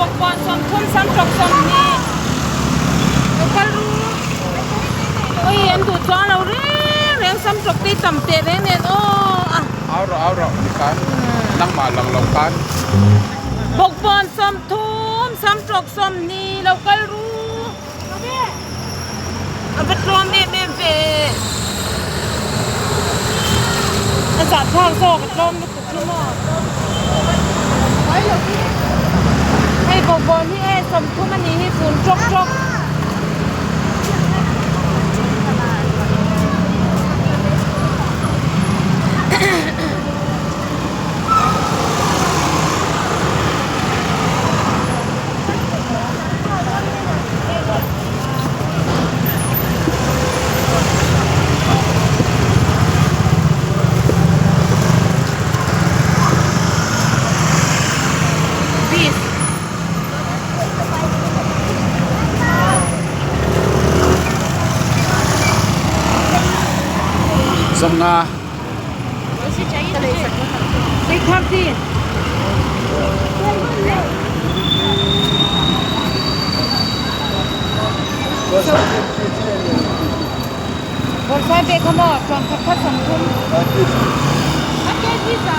Bawkbawn 30 samtawk 20 lo kal ru ui an duh chuang lo reng reng samtawk te tam teh reng nen aw a. Au rawh au rawh nikhan nangmah lang lo khan. Bawkbawn 30 samtawk 20 lo kal ru a va tlawm em em ve a zahthlak zawk a tlawm lutuk hi maw hei bawkbawn hi e 30 a nih hi fun tawk tawk. Beef. 50. 630. Bawrhsai bag kha maw ṭuan khat khat 30. A kg za.